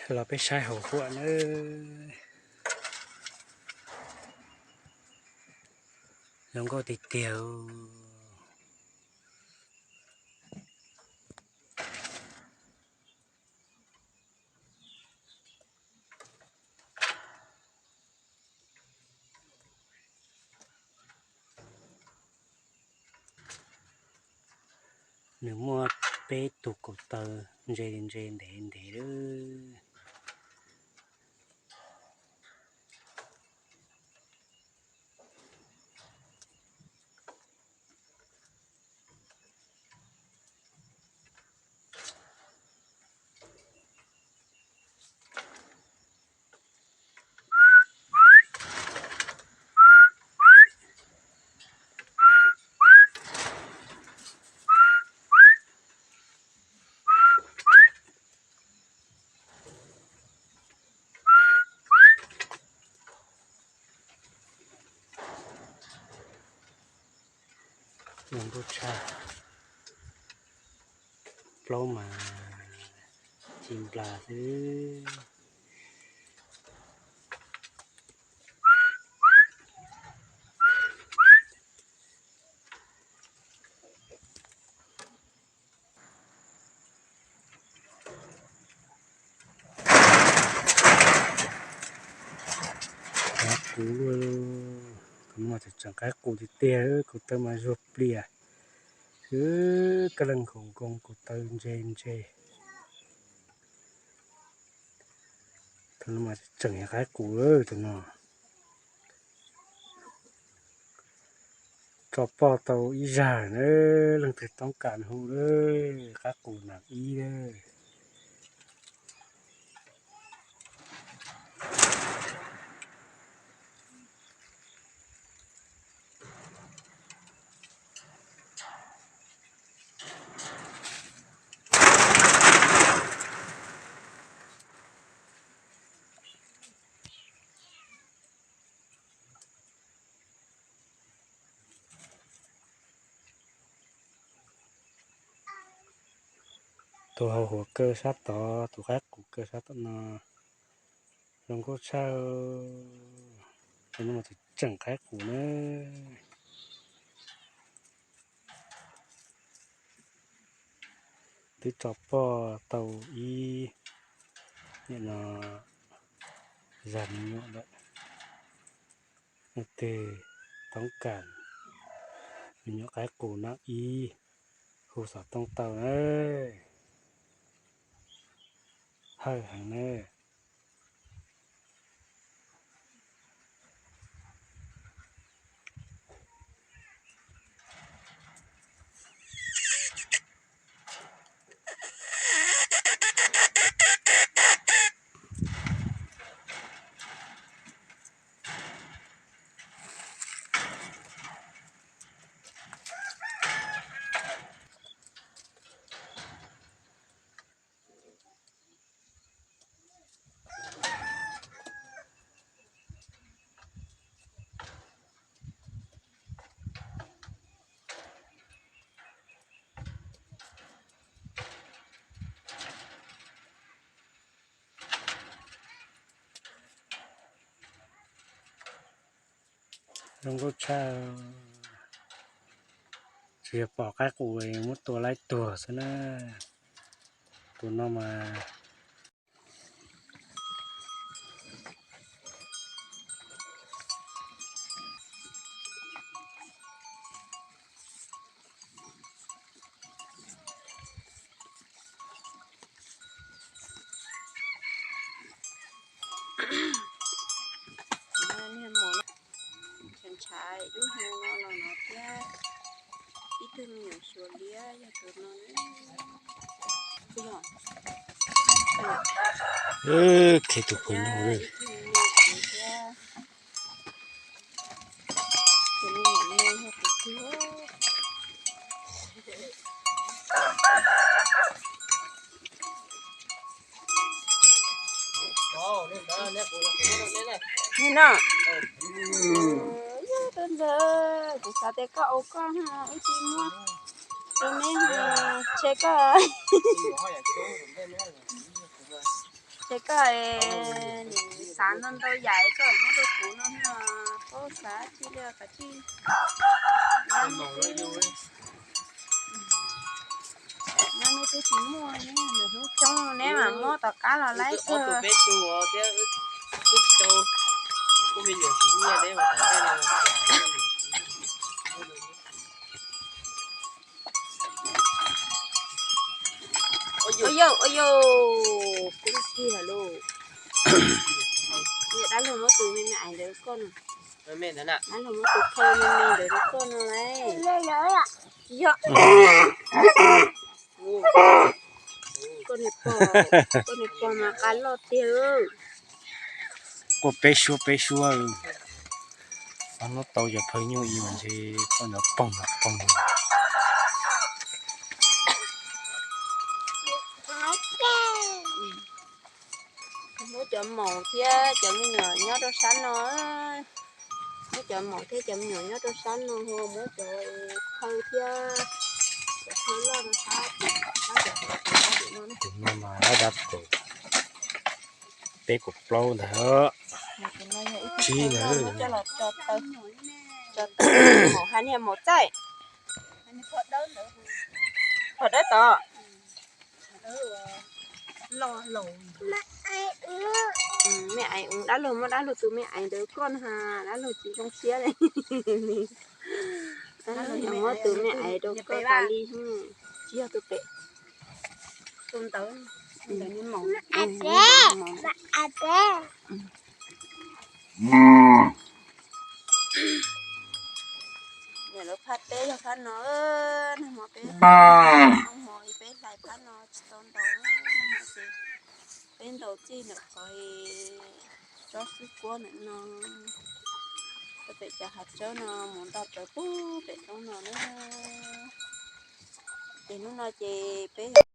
Koj los peb saib hauv huam nawb. Zoo nkauj tiag tiag. Nws muaj peb tug kaus taw ntse ntse ntev ntev lawm. Zoo nkauj tshaj, plaub mas ci nplas xwb. Qaib qus, tus no mas tseem qaib qus tiag tiag, kaus taw mas zuag plias. Kab leej nkaus nkoos, kaus taw ntse ntse. Tus no mas tseem yog qaib qus, tus no tso poj tau ib zag na, leej twg toob kas hu lawm, qaib qus nam ib lawm. Tus hau huam kaw sab tod, tus qaib qus kaw sab tom no. Zoo nkauj tshaj. Tus no mas tseem qaib qus na. Twb tso poj tau ib, nim no zag me nyuam lawm. Leej twg toob kas me nyuam qaib qus nam ib, hu xov tooj tau na. Hawj heev na. Zoo nkauj tshaj. Tsuas yog pom qaib qus muab tua laib tuag xwb na. Tus no mas Ntshai ib hnub no los no thiab, ib tug me nyuam xyuas liab yog tus no. Qhia tus phooj ywg. Ni no, yog tus ntxawg, kuv xav tias koj ua koj, wb tsis muaj, tus neb tshe koj. Ces koj nim xav ntau ntau yam koj muab rau kuv no, paub xav tsis li kav tsij. Nyob neb twb tsis muaj, neb nws hnub coob neb mam muab tom qab los laib kawg. Ua yau, ua yau, kub kiag lauj. Dab laug muab tus me me aiv ntawd rau koj no. Dab laug muab tus khaw me me ntawd rau koj no lauj. Yog. Koj niag pog, koj niag pog mas qab loj tiag. Koj peb suab peb suab. Hnub tau cov phawj nyuj ib ntshe koj ntawd poog los poog. Muab cov maum thiab cov me nyuam nyob rau sab no. Muab cov maum thiab cov me nyuam nyob rau sab no, muab cov phawj thiab cov phawj loj rau sab tim, sab tim no. Tus no mas dab kaum, peb kaum plaub ntag. Tsib ntag. Tso taw, maum hais niag maum txaij. Phom dawb tod. Me aiv, dab laug muab dab laug tus me aiv ntawd rau koj no, dab laug tsis zoo siab li. Dab laug muab tus me aiv rau koj tas li, tsis yog tus pem. Tus ntawd, ntawd niag maum. Niam lawv phaj teb yog phab no, nag hmo peb, nag hmo peb hlais phab no tsis tau ntaus, nag hmo ces peb ntaus txij ntawm qhov tsob xwb kuab ntawm no, rau pem cov hav tsawb no mus nto rawv pug pem roob no na. Ces hnub no ces peb